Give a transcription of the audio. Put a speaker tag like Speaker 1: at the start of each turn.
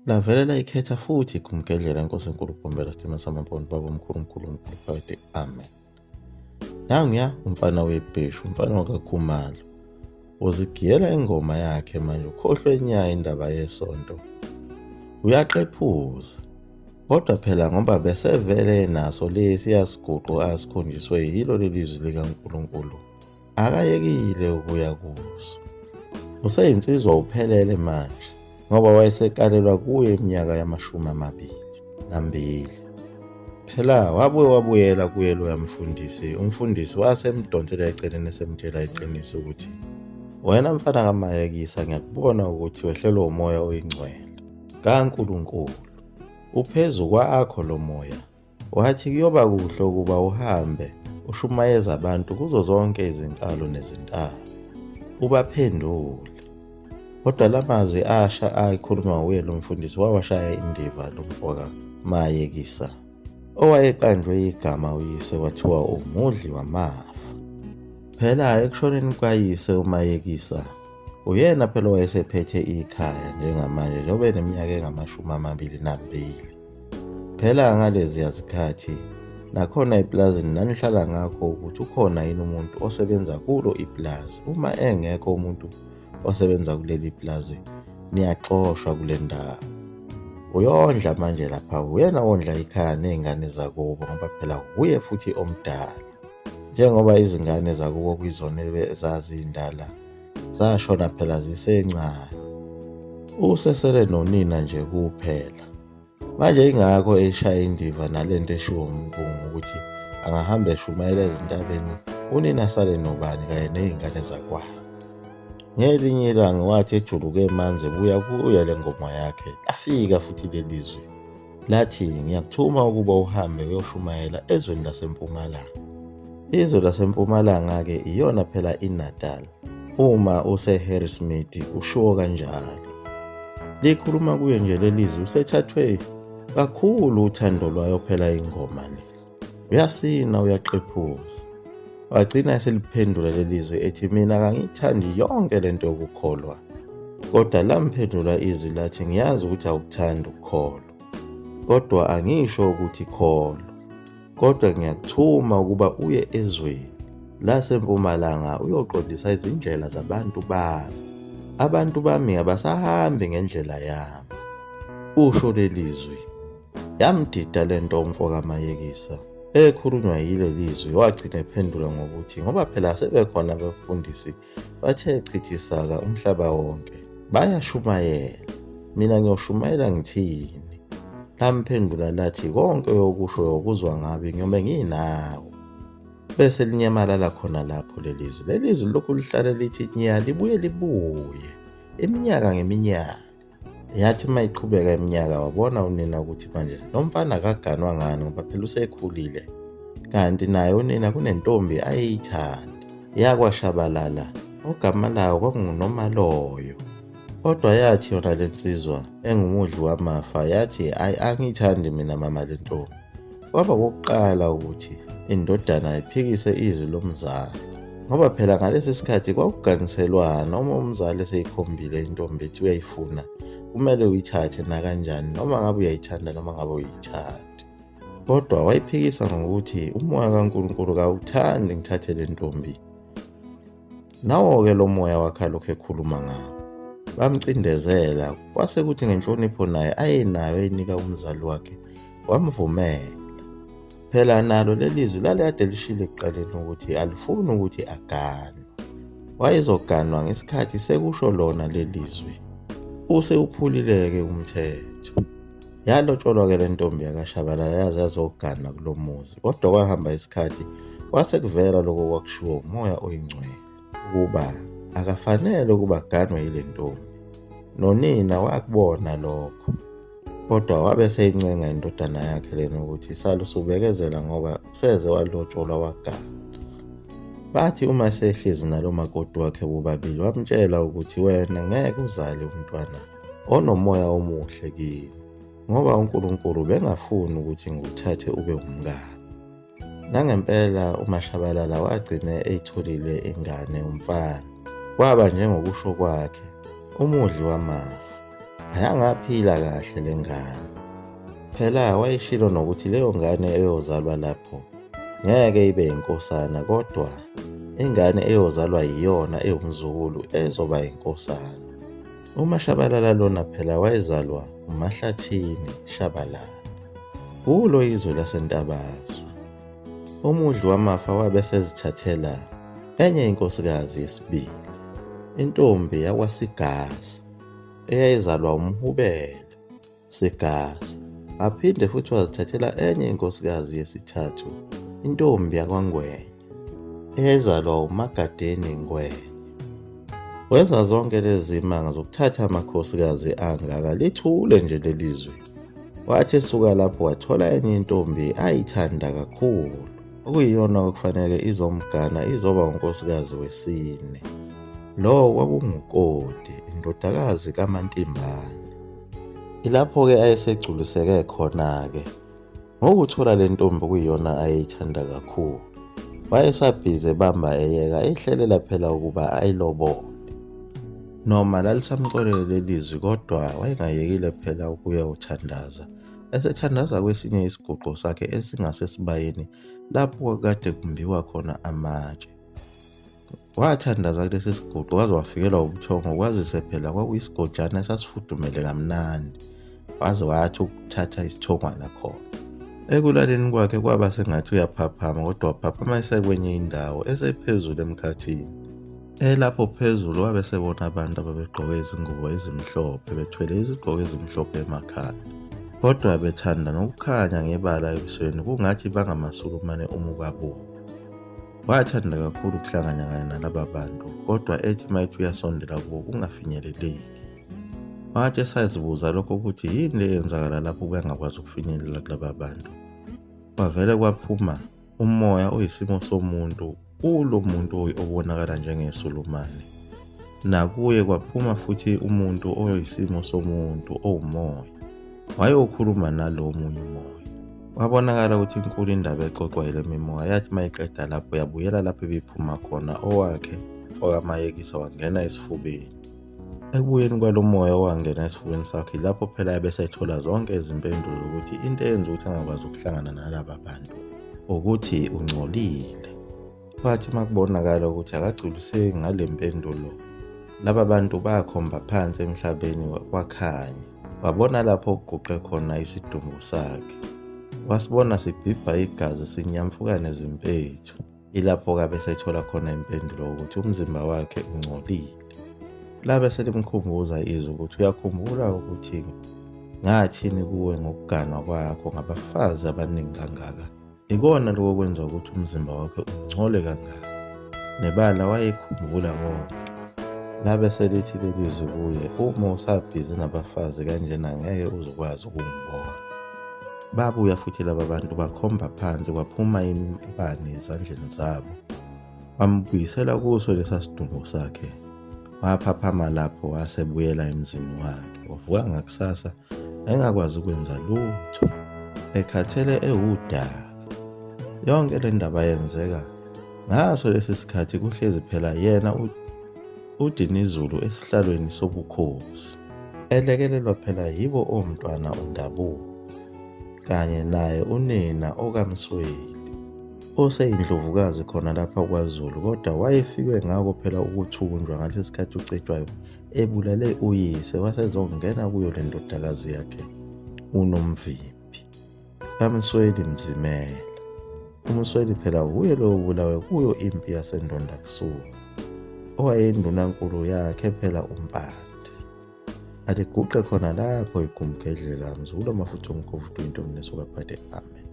Speaker 1: Lavele layikhetha futhi igumgedlela inkosi enkulu Bhombela Sitima Samampondo baba omkhulu mkhulu mkhulu phakade amen. Nanguya umfana webheshu umfana wakaKhumalo uzigiyela ingoma yakhe manje ukhohlwe nya indaba yesonto uyaqephuza kodwa phela ngoba besevele naso lesi yasiguqo asikhonjiswe yilo leli zwi likaNkulunkulu akayekile ukuya kuso useyinsizwa uphelele manje ngoba wayesekalelwa kuye iminyaka yamashumi amabili nambili phela wabuye wabuyela kuye loya mfundisi umfundisi wasemdonsela eceleni esemtshela iqiniso ukuthi wena mfana kamayekisa ngiyakubona ukuthi wehlelwe umoya oyingcwele kaNkulunkulu uphezu kwakho lo moya Wathi kuyoba kuhle ukuba uhambe ushumayeze abantu kuzo zonke izinkalo nezintaba, ubaphendule. Kodwa la mazwi asha ayekhulunywa nguye lo mfundisi wawashaya indiva lo mfoka Mayekisa, owayeqanjwe igama uyise kwathiwa umudli wamafa. Phela ekushoneni kwayise uMayekisa, uyena phela owayesephethe ikhaya njengamanje njengoba eneminyaka engamashumi amabili nambili. Phela ngaleziya zikhathi nakhona epulazini nanihlala ngakho ukuthi ukhona yini umuntu osebenza kulo ipulazi. Uma engekho umuntu osebenza kuleli pulazi niyaxoshwa kule ndawo. Uyondla manje lapha uyena wondla ikhaya ney'ngane zakubo ngoba phela wuye futhi omdala. Njengoba izingane zakubo kuyizona ezazindala zashona phela zisencane. Usesele nonina nje kuphela. Manje ingakho eshaya indiva nalento eshiwo umpungu ukuthi angahamba eshumayela ezintabeni unina asale nobani kanye nezingane zakwabo. Ngelinye ilanga wathi ejuluke emanzi ebuya kuyo le ngoma yakhe lafika futhi leli zwi lathi ngiyakuthuma ukuba uhambe uyoshumayela ezweni lasempumalanga. Izwe lasempumalanga-ke iyona phela iNatal. Uma useHarrismith kushiwo kanjalo. Likhuluma kuye nje lelizwi usethathwe kakhulu uthando lwayo phela ingoma le. Uyasina uyaqephuza. Wagcina eseliphendula lelizwi ethi mina kangiyithandi yonke lento yokukholwa. Kodwa lamphendula izwi lathi ngiyazi ukuthi awukuthandi ukukholwa. Kodwa angisho ukuthi kholwa. Kodwa ngiyakuthuma ukuba uye ezweni lasempumalanga uyoqondisa izindlela zabantu bami. Abantu bami abasahambi ngendlela yami. Usho leli zwi. Yamdida le nto umfo kaMayekisa. Ekhulunywa yileli zwi wagcina ephendula ngokuthi ngoba phela sebekhona abafundisi bathe chithisaka umhlaba wonke bayashumayela mina ngiyoshumayela ngithini lamphendula lathi konke oyokusho yokuzwa ngabi ngiyobe nginawo bese linyamalala khona lapho lelizwi lelizwi lokhu lihlale lithi nya libuye libuye iminyaka ngeminyaka Yathi uma iqhubeka iminyaka wabona unina ukuthi manje lo mfana akaganwa ngani ngoba phela usekhulile. Kanti naye unina kunentombi ayeyithanda. Yakwashabalala ogama layo kwakunguNomaloyo. Kodwa yathi yona le nsizwa engumudli wamafa yathi ayi angiyithandi mina mama le ntombi. Kwaba kokuqala ukuthi indodana iphikise izwi lomzali ngoba phela ngalesi sikhathi kwakuganiselwana uma umzali eseyikhombile intombi ethi uyayifuna kumele uyithathe nakanjani noma ngabe uyayithanda noma ngabe uyithandi kodwa wayiphikisa ngokuthi umoya kaNkulunkulu kawuthandi ngithathe le ntombi Nawo-ke lo moya wakhe alokhu ekhuluma ngawo. Bamcindezela, kwase kuthi ngenhlonipho naye ayenayo eyinika umzali wakhe, wamvumela. Phela nalo leli zwi lalikade lishilo ekuqaleni ukuthi alifuni ukuthi aganwe. Wayezoganwa ngesikhathi sekusho lona leli zwi. Usewuphulile-ke umthetho. Yalotsholwa-ke le ntombi yakashabalala yaze yazogana kulo muzi kodwa kwahamba isikhathi kwase kuvela lokho okwakushiwo umoya oyingcwele ukuba akafanele ukuba aganwe yile ntombi. Nonina wakubona lokho kodwa wabe seyincenga indodana yakhe lena ukuthi sale usubekezela ngoba seze walotsholwa wagana. Bathi uma sehlezi nalo makoti wakhe bobabili wamtshela ukuthi wena ngeke uzale umntwana onomoya omuhle kimi ngoba uNkulunkulu bengafuni ukuthi ngikuthathe ube umkami. Nangempela uMashabalala wagcine eyitholile ingane umfana. Kwaba njengokusho kwakhe, umudli wamafa. Ayangaphila kahle le ngane. Phela wayeshilo nokuthi leyo ngane eyozalwa lapho ngeke ibe yinkosana kodwa ingane eyozalwa yiyona ewumzukulu ezoba yinkosana. UMaShabalala lona phela wayezalwa uMahlathini Shabalala kulo izwe laseNtabazwe. Umudli wamafa wabe esezithathela enye inkosikazi yesibili, intombi yakwaSigasa eyayizalwa uMhubele Sigasa. Waphinde futhi wazithathela enye inkosikazi yesithathu, intombi yakwaNgwenya eyayizalwa uMagadeni Ngwenya. Wenza zonke lezi zimanga zokuthatha amakhosikazi angaka lithule nje lelizwe. Wathi esuka lapho wathola enye intombi ayithanda kakhulu, okuyiyona okufanele izomgana izoba unkosikazi wesine. Lowo kwakunguKoti, indodakazi kaMantimbane. Ilapho-ke ayesegculiseke khona-ke ngokuthola le ntombi okuyiyona ayeyithanda kakhulu. Wayesabhizi ebamba eyeka ehlelela phela ukuba ayilobole. Noma lalisamxolele leli zwi kodwa wayengayekile phela ukuya uthandaza. Esethandaza kwesinye isiguqo sakhe esingasesibayeni lapho kwakukade kumbiwa khona amatshe. Wathandaza kulesi siguqo waze wafikelwa ubuthongo kwazise phela kwakuyisigojana esasifudumele kamnandi waze wathi ukuthatha isithongwana khona. Ekulaleni kwakhe kwaba sengathi uyaphaphama kodwa waphaphama esekwenye indawo esephezulu emkhathini. Elapho phezulu wabe esebona abantu ababegqoke izingubo ezimhlophe bethwele izigqoko ezimhlophe emakhanda kodwa bethanda nokukhanya ngebala ebusweni kungathi bangamaSulumane uma ubabuka. Wathanda kakhulu ukuhlanganya kanye nalaba bantu kodwa ethi uma ethi uyasondela kubo kungafinyeleleki. Wathi esazibuza lokho ukuthi yini le eyenzakala lapho bengakwazi ukufinyelela kulaba bantu. Kwavele kwaphuma umoya oyisimo somuntu kulo muntu obonakala njengeSulumane. Nakuye kwaphuma futhi umuntu oyisimo somuntu owumoya. Wayokhuluma nalo omunye umoya. Kwabonakala ukuthi inkulu indaba exoxwa yile mimoya yathi uma iqeda lapho yabuyela lapho ibiphuma khona owakhe okaMayekisa wangena esifubeni. Ekubuyeni kwalo moya owangena esifubeni sakhe lapho phela yabe esethola zonke izimpendulo zokuthi into eyenza ukuthi angakwazi ukuhlangana nalaba bantu ukuthi ungcolile. Kwathi uma kubonakala ukuthi akagculiseki ngale mpendulo, laba bantu bakhomba phansi emhlabeni kwakhanya. Wabona lapho okuguqe khona isidumbu sakhe. Wasibona sibhibha igazi sinyamfuka nezimpethu. Ilapho-ke abesethola khona impendulo ukuthi umzimba wakhe ungcolile. Labe selimkhumbuza izwi ukuthi uyakhumbula ukuthi ngathini kuwe ngokuganwa kwakho ngabafazi abaningi kangaka. Ikona lokho okwenza ukuthi umzimba wakhe ungcole kangaka. Nebala wayekhumbula konke. Labe selithi leli zwi kuye, uma usabhizi nabafazi kanjena ngeke uzukwazi ukungibona. Babuya futhi laba bantu bakhomba phansi kwaphuma imibani ezandleni zabo. Bambuyisela kuso lesa sidumbu sakhe. Waphaphama lapho wasebuyela emzini wakhe. Wavuka ngakusasa engakwazi ukwenza lutho, ekhathele ewudaka. Yonke le ndaba yenzeka ngaso lesi sikhathi kuhlezi phela yena uDinizulu esihlalweni sobukhosi. Elekelelwa phela yibo omntwana uNdabuko kanye naye unina okaMsweli oseyindlovukazi khona lapha kwaZulu kodwa wayefike ngako phela ukuthunjwa ngalesi sikhathi uCetshwayo ebulale uyise wasezongena kuyo le ndodakazi yakhe uNomvimbi kaMsweli Mzimela. UMsweli phela wuye lo obulawe kuyo impi yaseNdondakusuka owayeyindunankulu yakhe phela uMpande. Aliguqe khona lapho igumgedlela mzukulu amafutha omkhovu intombi nesuka phade amen.